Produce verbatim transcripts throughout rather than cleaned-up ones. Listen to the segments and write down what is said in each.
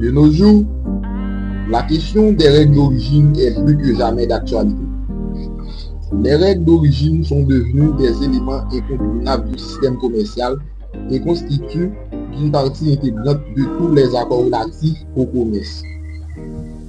De nos jours, la question des règles d'origine est plus que jamais d'actualité. Les règles d'origine sont devenues des éléments incontournables du système commercial et constituent une partie intégrante de tous les accords relatifs au commerce.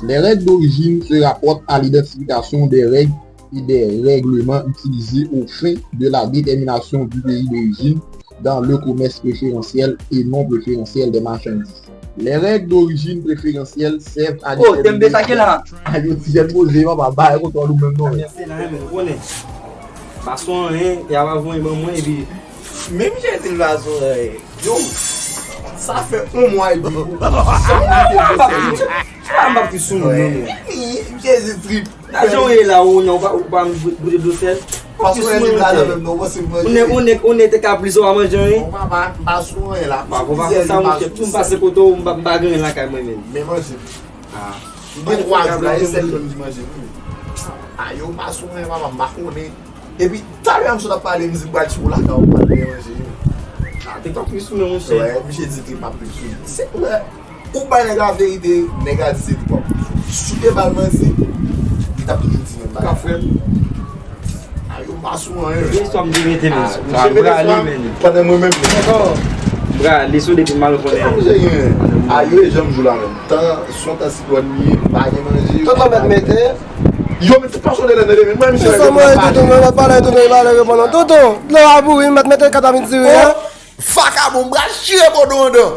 Les règles d'origine se rapportent à l'identification des règles et des règlements utilisés aux fins de la détermination du pays d'origine dans le commerce préférentiel et non préférentiel des marchandises. Les règles d'origine préférentielle servent à déterminer. Oh, tèm de sa ki la. Ayo, ti jèn poze, papa, bay kontwòl ou menm non. Mèsi la, men ou konnen. Pa sou anyen, y ap voye ban mwen, epi menm Jezi l pa sou anyen. Yo, sa fè yon mwa epi. Sa m ap di sou moun non, men. Jezi trip. Nan jan w ye la, ou nan, ou pa, ou pa boute dlo sèl. Paske ou nèg li pa nan menm non, ou panse m manje. Ou nèg, ou nèg, ou nèg te ka plis ou pa manje anyen. Bon, papa, m pa sou anyen la. Papa, ou pa fè sa, monchè. Tou m pase kote w, m pa, m pa gen anyen lakay mwen menm. Men manje. Ah. M gen twa jou la, e sèl mwen ki manje. Ayo, m pa sou anyen, papa, m pa konnen. Epi, talè a m sot ap pale, m di m pral tchou lakay ou, m pa gen manje. Ah, te ka plis ou men, monchè. Wè, misye di ke m ap plis ou. Se vre. Ou bay nèg la verite, nèg la di se li pwòp. Si w te ba l manti, li t ap toujou di menm bagay. Ka frè m. Ayo, m pa sou anyen. Gen istwa m te mete men. Ah, m prale men. Pandan mwen menm. M prale sou depi m al konnen. Sa m genyen? Ayo, e janm jou la menm. Tan, se yon tan siklòn li ye, pa gen manje. Tonton mèt mete. Yo, men tout pasyon de lè nan demen. Mwen, misye. Tonton, mwen, tonton, mwen, mèt pale, tonton, li pale, reponn non. Tonton, dlo a bouri, mèt mete katavin diri, hein? Vakabon, m pral chire kodo anndan.